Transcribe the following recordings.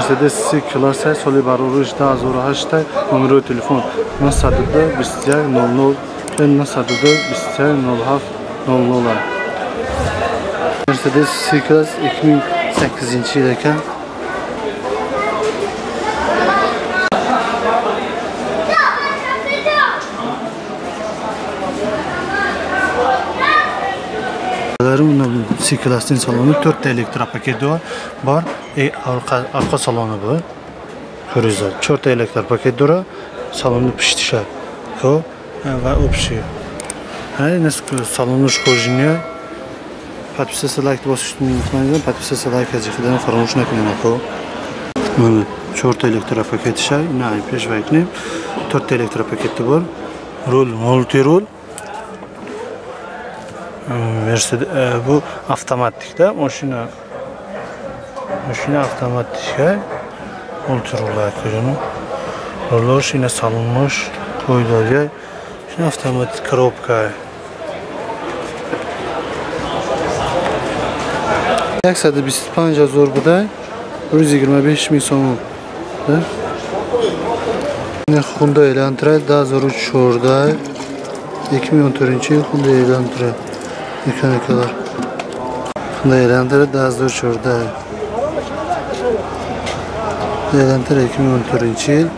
Mercedes C-Class соли бароруш 2008, номери телефон 902 21 00 902 21 07 00. Mercedes C-Class 2008 yil ekan. C-Class'ning saloni 4 ta elektropaketi bor. Arqa saloni bu. Ko'ringizlar, 4 ta elektropaket bor. Salonni pishitisha. Xo'p, va общий. Ha, salonni ko'rishingga подписаться, лайк bosishni unutmanglar. Подписаться, лайк jihidan faromush qilmanglar. Xo'p. Mana 4 ta elektropaketi shay, ina peshvakni 4 ta elektropaketi bor. Rul multirul. Mercedes bu avtomatikda mashina avtomatik multirullar ko'rini. Rullar shina salonmush qo'yilgan. Shuna avtomatik korobka. 125 000 buda 125 ming so'm. Hyundai Elantra 2014 2014 yil Hyundai Elantra. Mexanikalar. Hyundai Elantra 2014. Elantra 2014 yil.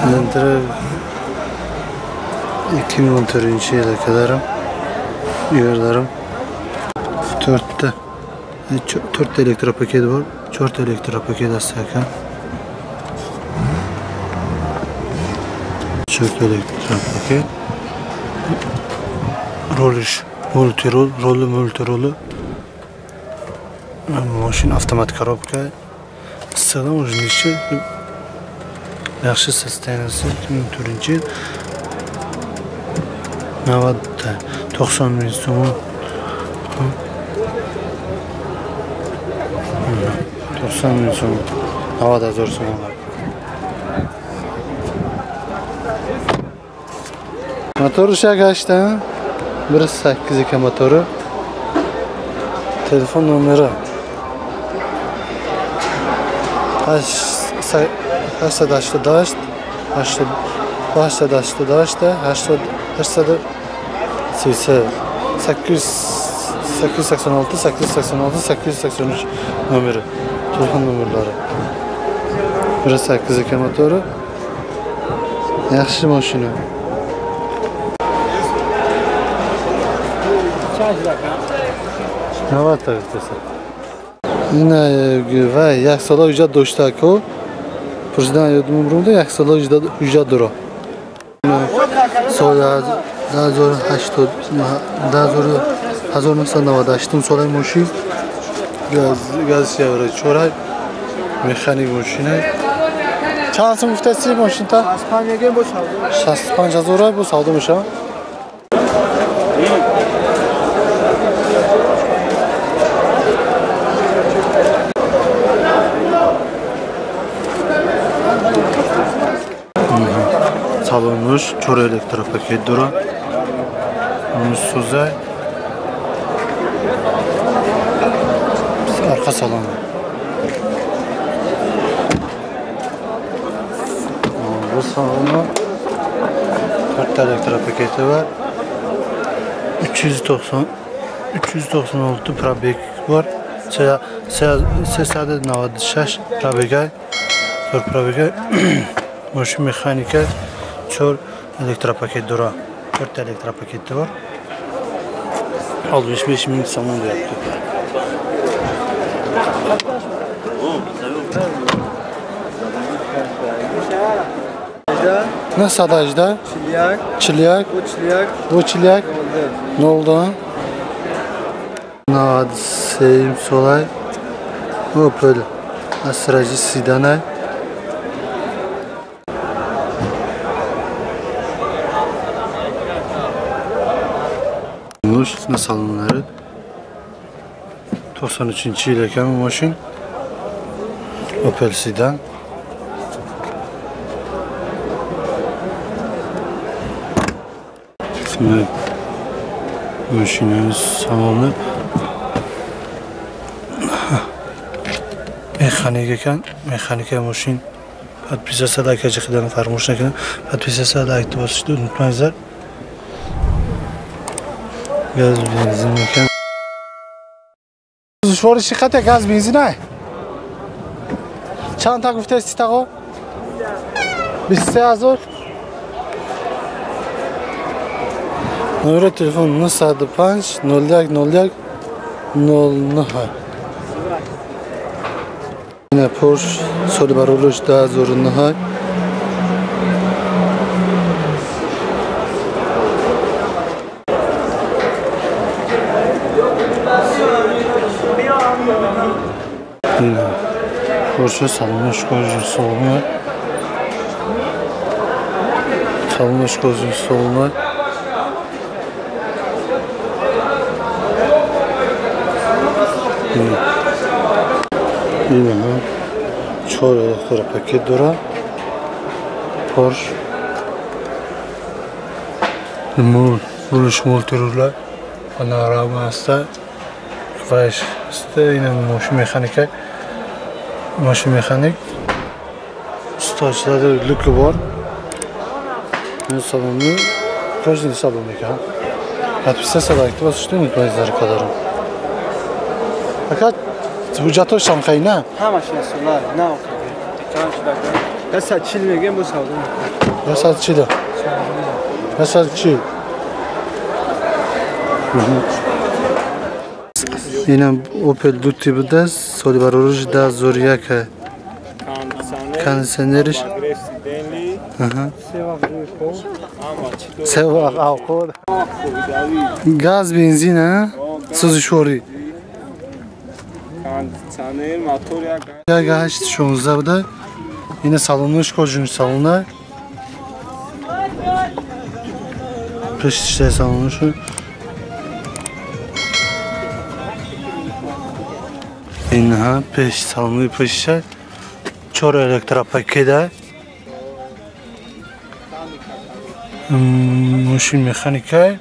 Elantra 2014 yil akalarim. Yerlarim. 4 ta elektropaketi bor. 4 ta elektropaketi ekan. 4 elektropaket. Rolish multirol, roli multiroli. Mashina avtomat korobka. Issiqdan o'zinichi yaxshi sostoyaniyasi 2004 yil. 90 ming so'm. 90 ming so'm. 90 000 so'm. Motori shagashda 1.8 ekan motori. Telefon nomeri 888 888 883 886 886 883 nomeri. Telefon nomerlari. 1.8 ekan motori. Yaxshi mashina. 90 ta g'itasa. Ина ва як сола ҳуҷҷат дошта-ку. Пурсидан ёдим бурумда як сола ҳуҷҷат дора. Соли 1998 солаи мошин газ евро 4 механик мошина. Чанд сум гуфтаси мошинта? 65 мегем бо савдо. 65 000 бо савдо мешавад. Salonmuş, 4 elektropaketi dora. Suzay. Arka salonu. Bu salonu 4 elektropaketi var. 396 probek var. 396 probek. 4 probek. Maşin mexanika 4 elektropaket dora. 4 elektropaketi var. 65 ming somon deyapti. Ne sadajda? Çilyak. Çilyak. Ne oldu? Navadiseyim solay. Opel Astra Sedanay. Ne salonları? 93 yil ekan bu maşin. Opel Sedan. Maşinanın salonu. Mexanik ekan, mexanika moshin. Подписаться лайк qidirni farmosh nakun. Подписаться laykni bosishni unutmanglar. Gaz benzin ekan. Сӯзишвориш қате газ бензин ай? Чанд та гуфтаисти тағо? 23 000. Номери телефон 905 01 01 09. Ина Порш соли баролуш 2009. Ина Порше салонаш кожин салона. Салонаш кожин салона. Ина 4 электропакет дора. Порш. Рулиш мультирула. Панорама аста. Вайш аста. Ина мошин механика. Мошин механик. Усточlarda люки bor. Ин салонни кожаный салон ekan. Подписаться laykni bosishni unutmanglar akalarim. Aka, hujjatlar ham qayna? Ҳамаш насула, на окей. 140 мегем бо савдо. 140. 140. Инам Opel Dutti будааст, соли бароруш 2001. Кондиционериш. Се вақт авқот. Газ бензин, а? Сӯзишворӣ. Кондиционер, мотор як. 816 буда. Ина салонаш кожун салона. Пешишта салонаш. Инҳа пеш салони пешиша 4 электропакета. Мошин механика.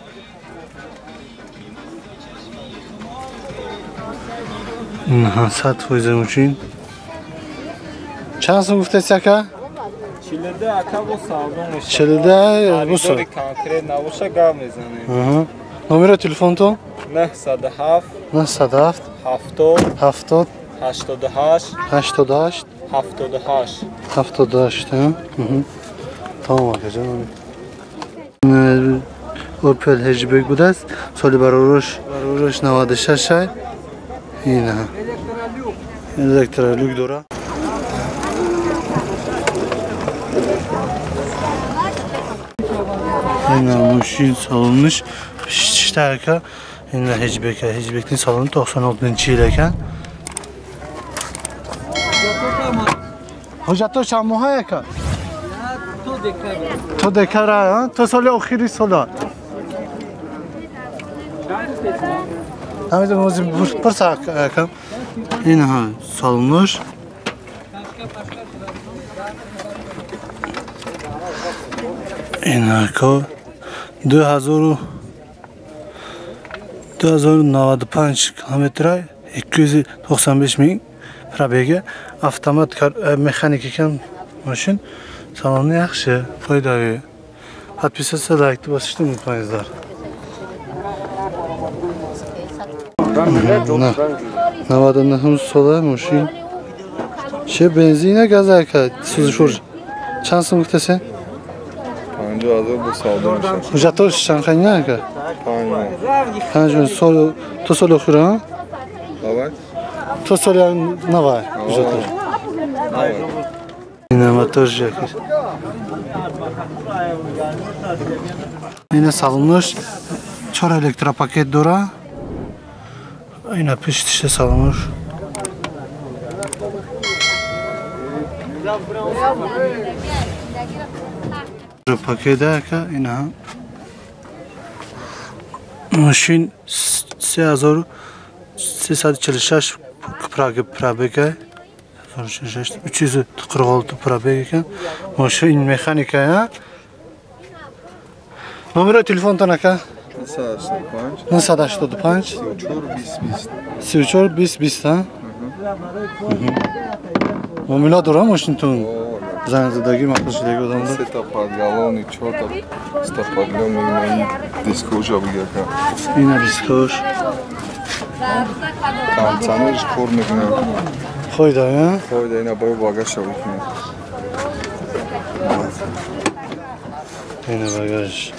Инҳа 100% мошин. Чанд сум гуфтаст ака? 42 ака бо савдо мешавад. 42 бо савдо. Конкрет набоша гап мезанем. Номери телефонтон? 907 907 70 70 88 88 78 78. Тамом акаҷон. Opel hatchback будааст. Соли бароруш 96. Ина электролюк дора. Ина мошин салониш пишта ака. Ина hatchback, hatchbackning saloni 96-yil ekan. Hujjatlar чанд моҳа ака? То декабр, а? То соли охири сола. Ҳамин ҳозир пурса ака. Инҳа салонаш. Ин ака 2095 километр 295 ming пробеги. Автомат механик ekan moshin. Saloni yaxshi, foydali. Подписаться laykni bosishni unutmanglar. 99 sola moshin. Че бензина газ ака сӯзишвор. Чанд сум гуфтасе? 50 000 бо савдо мешавад. Ҳуҷҷатҳош чанд қайна ака? 5 сол то соли охир, а? То соли навай ҳуҷҷатҳош. Ина мотор яки. Ина салонаш 4 электропакет дора. Ина пештишта салонаш. Пакет ака ина мошин 3346 пробега 346 пробег ekan. Мошин механика. Номери телефонтон ака? 985 34 20 20. Муомила дора мошинтон? Занг задагӣ, мақбул шудагӣ одамда? Сета подголовник, чорта подъёмник, дискоша бигирка. Ина дискош. Кондиционерш кор мекунад. Хойда, а? Хойда, ина бояд багажша бикунад. Ина багаж.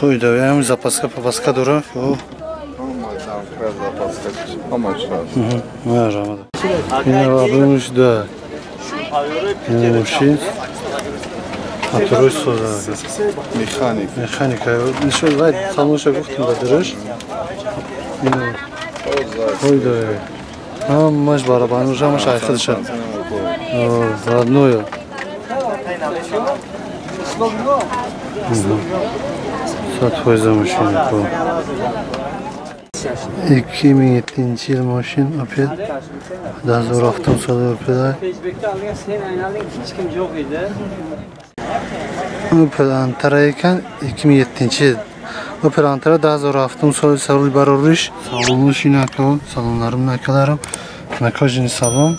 Хойда, ям запаска, папаска дора. Ина обымыш да. Ина мошин. Моторуш соза. Механик. Механика. Нишон вай салонша гуфтем да дуриш. Ина. Хойда. Ҳамаш барабануш, ҳамаш айхидша. Родное. 100% мошин ку. 2007 yil moshin Opel 2007 so'l Opel. Opel Antara ekan 2007 yil. Opel Antara 2007 so'l savol barorish. Salonlar inako, salonlarim nakalarim. Nakojini salon.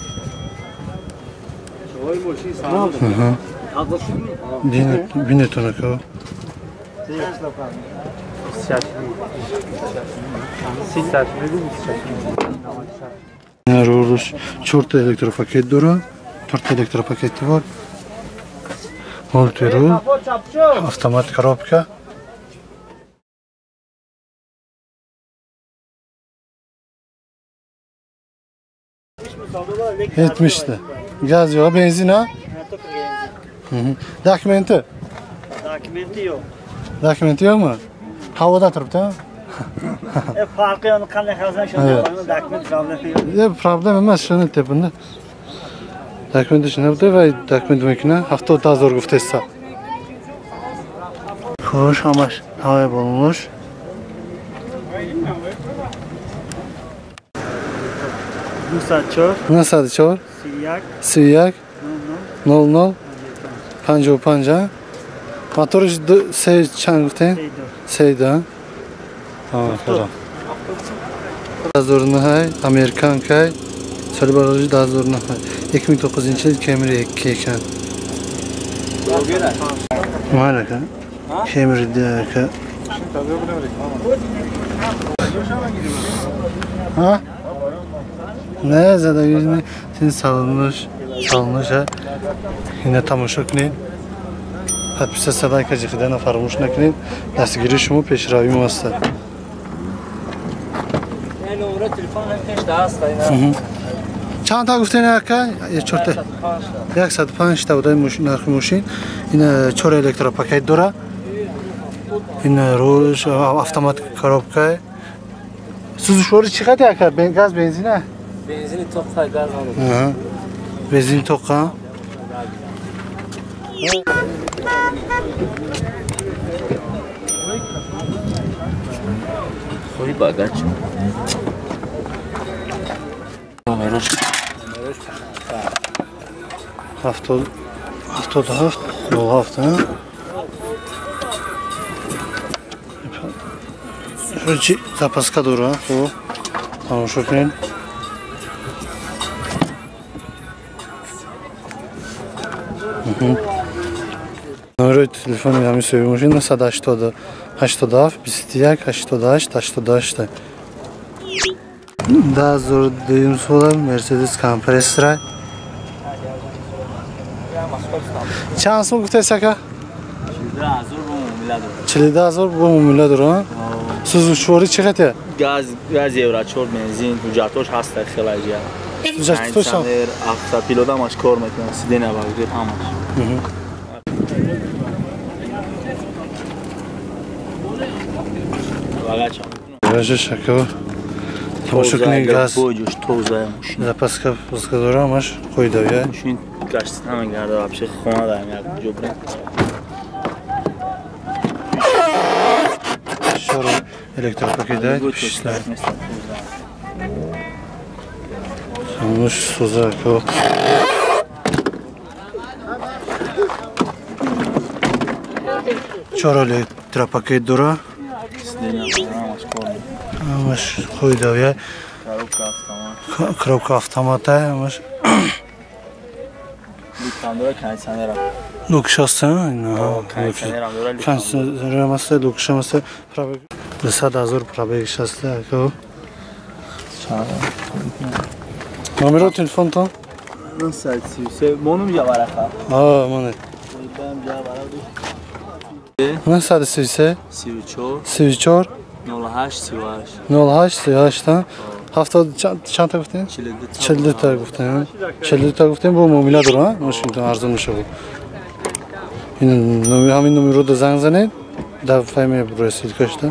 Bineton aka. Руш чорта электропакет дора, торта электропакети бор. Мультирул, автомат коробка. Yetmişti. Gaz yok, benzin ha? Dokumenti? Dokumenti yok. Dokumenti yok mu? Havada turibdi, ha? Farqi yo'q, qanday qilsang shunday qo'yma, dokument problema yo'q. Problema emas, shuni tepindi. Dokumenti shunday va dokument mumkin, haftada zo'r guftesa. Xo'sh, hamash havoy bo'lmish. Nusad 4 31 00 55. Motorиш се чанд гуфтем? Се ду. 2009 американкай соли барори 2009 2009 yil Camry 2 ekan. Mayli aka. Camry aka. Ha? Ne задагизни син салонуш, салонуш ина тамошо кунед. Подписаться лайка ҷиқидана фаромӯш накунед. Дастгирии шумо пешравии мо аст. Чанд та гуфтен ака? Чорта. 105 та будаи нархи мошин. Ин чор электропакет дора. Ин рулш автомат коробка. Сӯзишвори чӣ қадр ака? Газ бензина? Бензини тоққа, газ надорад. Бензин тоққа. Хои багач. Номерош. 77 07. Шучи запаска дора, хо. Тамошо кунед. Номерои телефони ҳамин соҳиби мошин 980 87 21 88 88. 2002 сола Mercedes Kompressor. Чанд сум гуфтаед ака? 42000 бо муомила дорад. Сӯзишворӣ чӣ қадр? Газ, газ евро 4 бензин, ҳуҷҷатош ҳаст хеле ҷия. Ҳуҷҷатош автопилот ҳамаш кор мекунад, сидения багир ҳамаш. Багаж шако. Тамошо кунед газ. Боҷуш тоза мошин. Запаска паска дора ҳамаш қоидавия. Мошин гашт намегарда вообще хона дар як ҷо бирем. Шоро электропакет пишла. Салонуш соза ко. Чор электропакет дора. Ҳамаш қоидавия. Коробка автомат ҳамаш. Лукш аст, кондиционер аст, лукш аст. 200,000 пробегш аст. Номеро телефонтон? 933. Монум ҷавараха. Моне. 933 34 34 08 38 08 38. Ҳафтод чанд та гуфтем? 42 та гуфтем. 42 та гуфтем, бо муомила дора, мошинтон арзон мешавад. Ин ҳамин номерро занг занед, дар файме бурасид кашта.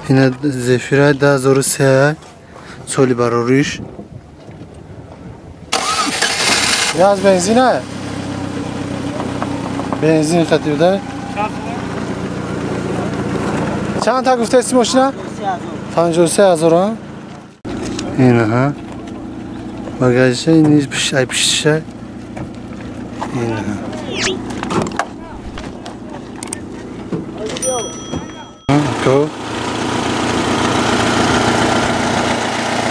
Ина Зефира 2003 соли барориш. Газ бензин бензин хати буда. Чанд та гуфтаи мошина? 53,000. Инаҳа. Багажа низ ай пиштиша. Инаҳа. Ко.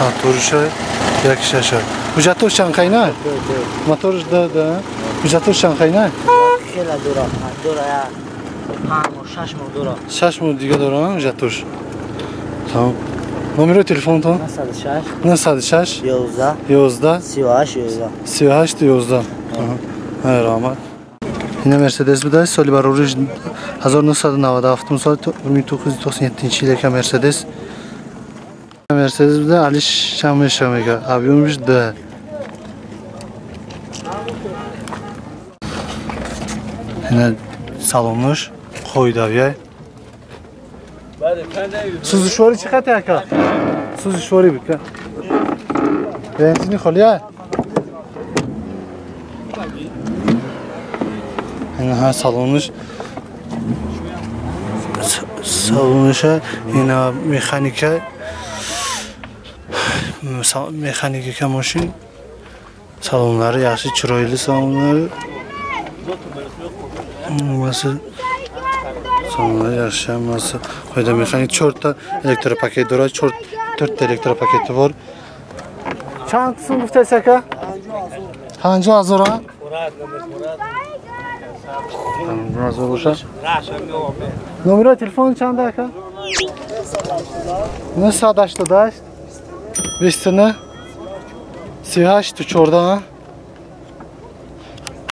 Моторша як шаша. Ҳуҷҷатош чанд қайна? Моторш да да. Ҳуҷҷатош чанд қайна? Хеле дора. Дора я 5 моҳ, 6 моҳ дора. 6 моҳ дига дора ҳуҷҷатош. Тамом. Номери телефонтон? 906 906 11 11 38 11 38 11. Ҳа, раҳмат. Ина Мерседес буда, соли барориш 1997 сол 1997 ил ка Мерседес. Мерседес буда, алиш чам мега. Объемиш да. Ина салонуш қоидавия. Сӯзишворӣ чӣ қадр ака? Сӯзишворӣ буд. Бензини холия? Ина салонуш. Салонуша ина механика. Механика мошин. Салонлары yaxshi, chiroyli salonlari. Hammasi salonlari yaxshi, hammasi. Qo'yda mexanik 4 ta elektropaket dora, 4 ta elektropaketi bor. Чанд сум гуфтаи ака? 50,000. 50,000 боша. Номери телефон чанд ака? 988 29 38 14.